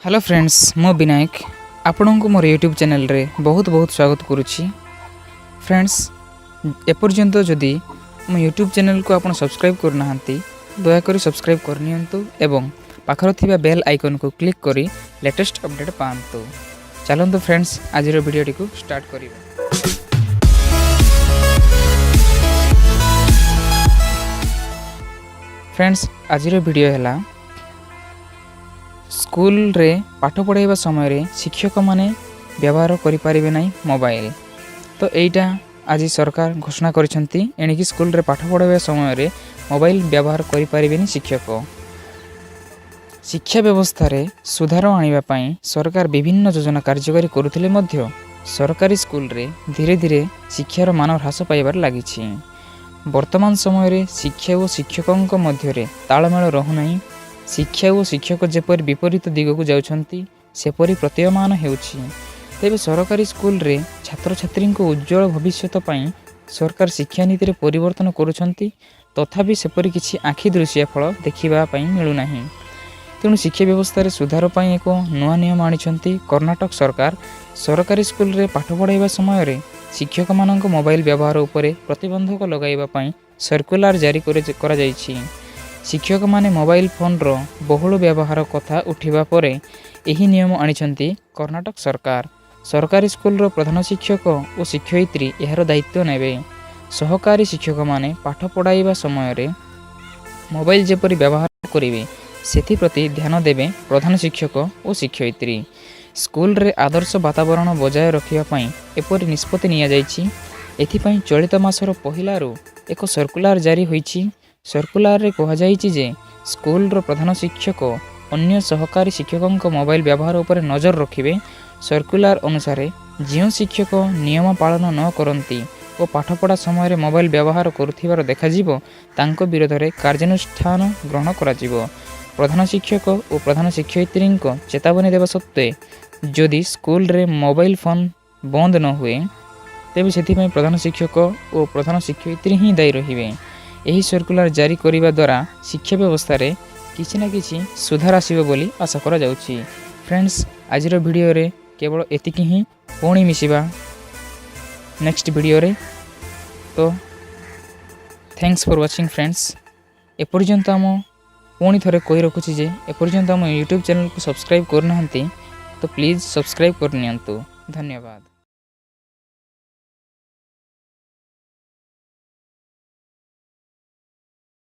Hello friends, ମୁଁ ବିନାୟକ ଆପଣଙ୍କୁ ମୋର ୟୁଟ୍ୟୁବ୍ ଚ୍ୟାନେଲରେ ବହୁତ ବହୁତ ସ୍ୱାଗତ କରୁଛି। ଫ୍ରେଣ୍ଡସ୍, ଏପର୍ଯ୍ୟନ୍ତ ଯଦି ମୋ ୟୁଟ୍ୟୁବ୍ ଚ୍ୟାନେଲକୁ ଆପଣ ସବସ୍କ୍ରାଇବ୍ କରୁନାହାନ୍ତି, ଦୟାକରି ସବସ୍କ୍ରାଇବ୍ କରିନିଅନ୍ତୁ ଏବଂ ପାଖରେ ଥିବା ବେଲ୍ ଆଇକନ୍କୁ କ୍ଲିକ୍ କରି ଲେଟେଷ୍ଟ ଅପଡ଼େଟ୍ ପାଆନ୍ତୁ। ଚାଲନ୍ତୁ ଫ୍ରେଣ୍ଡସ୍, ଆଜିର ଭିଡ଼ିଓଟିକୁ ଷ୍ଟାର୍ଟ କରିବା। ଫ୍ରେଣ୍ଡସ୍, ଆଜିର ଭିଡ଼ିଓ ହେଲା ସ୍କୁଲରେ ପାଠ ପଢ଼ାଇବା ସମୟରେ ଶିକ୍ଷକମାନେ ବ୍ୟବହାର କରିପାରିବେ ନାହିଁ ମୋବାଇଲ। ତ ଏଇଟା ଆଜି ସରକାର ଘୋଷଣା କରିଛନ୍ତି। ଏଣିକି ସ୍କୁଲରେ ପାଠ ପଢ଼ାଇବା ସମୟରେ ମୋବାଇଲ ବ୍ୟବହାର କରିପାରିବେନି ଶିକ୍ଷକ। ଶିକ୍ଷା ବ୍ୟବସ୍ଥାରେ ସୁଧାର ଆଣିବା ପାଇଁ ସରକାର ବିଭିନ୍ନ ଯୋଜନା କାର୍ଯ୍ୟକାରୀ କରୁଥିଲେ ମଧ୍ୟ ସରକାରୀ ସ୍କୁଲରେ ଧୀରେ ଧୀରେ ଶିକ୍ଷାର ମାନ ହ୍ରାସ ପାଇବାରେ ଲାଗିଛି। ବର୍ତ୍ତମାନ ସମୟରେ ଶିକ୍ଷା ଓ ଶିକ୍ଷକଙ୍କ ମଧ୍ୟରେ ତାଳମେଳ ରହୁନାହିଁ। ଶିକ୍ଷା ଓ ଶିକ୍ଷକ ଯେପରି ବିପରୀତ ଦିଗକୁ ଯାଉଛନ୍ତି, ସେପରି ପ୍ରତୀୟମାନ ହେଉଛି। ତେବେ ସରକାରୀ ସ୍କୁଲରେ ଛାତ୍ରଛାତ୍ରୀଙ୍କ ଉଜ୍ଜଳ ଭବିଷ୍ୟତ ପାଇଁ ସରକାର ଶିକ୍ଷାନୀତିରେ ପରିବର୍ତ୍ତନ କରୁଛନ୍ତି, ତଥାପି ସେପରି କିଛି ଆଖି ଦୃଶିଆ ଫଳ ଦେଖିବା ପାଇଁ ମିଳୁନାହିଁ। ତେଣୁ ଶିକ୍ଷା ବ୍ୟବସ୍ଥାରେ ସୁଧାର ପାଇଁ ଏକ ନୂଆ ନିୟମ ଆଣିଛନ୍ତି କର୍ଣ୍ଣାଟକ ସରକାର। ସରକାରୀ ସ୍କୁଲରେ ପାଠ ପଢ଼ାଇବା ସମୟରେ ଶିକ୍ଷକମାନଙ୍କ ମୋବାଇଲ ବ୍ୟବହାର ଉପରେ ପ୍ରତିବନ୍ଧକ ଲଗାଇବା ପାଇଁ ସର୍କୁଲାର ଜାରି କରାଯାଇଛି। ଶିକ୍ଷକମାନେ ମୋବାଇଲ ଫୋନ୍ର ବହୁଳ ବ୍ୟବହାର କଥା ଉଠିବା ପରେ ଏହି ନିୟମ ଆଣିଛନ୍ତି କର୍ଣ୍ଣାଟକ ସରକାର। ସରକାରୀ ସ୍କୁଲର ପ୍ରଧାନ ଶିକ୍ଷକ ଓ ଶିକ୍ଷୟିତ୍ରୀ ଏହାର ଦାୟିତ୍ୱ ନେବେ। ସହକାରୀ ଶିକ୍ଷକମାନେ ପାଠ ପଢ଼ାଇବା ସମୟରେ ମୋବାଇଲ ଯେପରି ବ୍ୟବହାର କରିବେ, ସେଥିପ୍ରତି ଧ୍ୟାନ ଦେବେ ପ୍ରଧାନ ଶିକ୍ଷକ ଓ ଶିକ୍ଷୟିତ୍ରୀ। ସ୍କୁଲରେ ଆଦର୍ଶ ବାତାବରଣ ବଜାୟ ରଖିବା ପାଇଁ ଏପରି ନିଷ୍ପତ୍ତି ନିଆଯାଇଛି। ଏଥିପାଇଁ ଚଳିତ ମାସର ପହିଲାରୁ ଏକ ସର୍କୁଲାର ଜାରି ହୋଇଛି। ସର୍କୁଲାରରେ କୁହାଯାଇଛି ଯେ ସ୍କୁଲର ପ୍ରଧାନ ଶିକ୍ଷକ ଅନ୍ୟ ସହକାରୀ ଶିକ୍ଷକଙ୍କ ମୋବାଇଲ ବ୍ୟବହାର ଉପରେ ନଜର ରଖିବେ। ସର୍କୁଲାର ଅନୁସାରେ, ଯେଉଁ ଶିକ୍ଷକ ନିୟମ ପାଳନ ନ କରନ୍ତି ଓ ପାଠପଢ଼ା ସମୟରେ ମୋବାଇଲ ବ୍ୟବହାର କରୁଥିବାର ଦେଖାଯିବ, ତାଙ୍କ ବିରୋଧରେ କାର୍ଯ୍ୟାନୁଷ୍ଠାନ ଗ୍ରହଣ କରାଯିବ। ପ୍ରଧାନ ଶିକ୍ଷକ ଓ ପ୍ରଧାନ ଶିକ୍ଷୟିତ୍ରୀଙ୍କ ଚେତାବନୀ ଦେବା ସତ୍ତ୍ୱେ ଯଦି ସ୍କୁଲରେ ମୋବାଇଲ ଫୋନ୍ ବନ୍ଦ ନ ହୁଏ, ତେବେ ସେଥିପାଇଁ ପ୍ରଧାନ ଶିକ୍ଷକ ଓ ପ୍ରଧାନ ଶିକ୍ଷୟିତ୍ରୀ ହିଁ ଦାୟୀ ରହିବେ। ଏହି ସର୍କୁଲାର ଜାରି କରିବା ଦ୍ୱାରା ଶିକ୍ଷା ବ୍ୟବସ୍ଥାରେ କିଛି ନା କିଛି ସୁଧାର ଆସିବ ବୋଲି ଆଶା କରାଯାଉଛି। ଫ୍ରେଣ୍ଡସ୍, ଆଜିର ଭିଡ଼ିଓରେ କେବଳ ଏତିକି ହିଁ। ପୁଣି ମିଶିବା ନେକ୍ସଟ ଭିଡ଼ିଓରେ। ତ thanks for watching, friends. ଏପର୍ଯ୍ୟନ୍ତ ଆମ ପୁଣି ଥରେ କହି ରଖୁଛି ଯେ ଏପର୍ଯ୍ୟନ୍ତ ଆମ ୟୁଟ୍ୟୁବ୍ ଚ୍ୟାନେଲକୁ ସବସ୍କ୍ରାଇବ୍ କରୁନାହାନ୍ତି, ତ ପ୍ଲିଜ୍ ସବସ୍କ୍ରାଇବ୍ କରିନିଅନ୍ତୁ। ଧନ୍ୟବାଦ।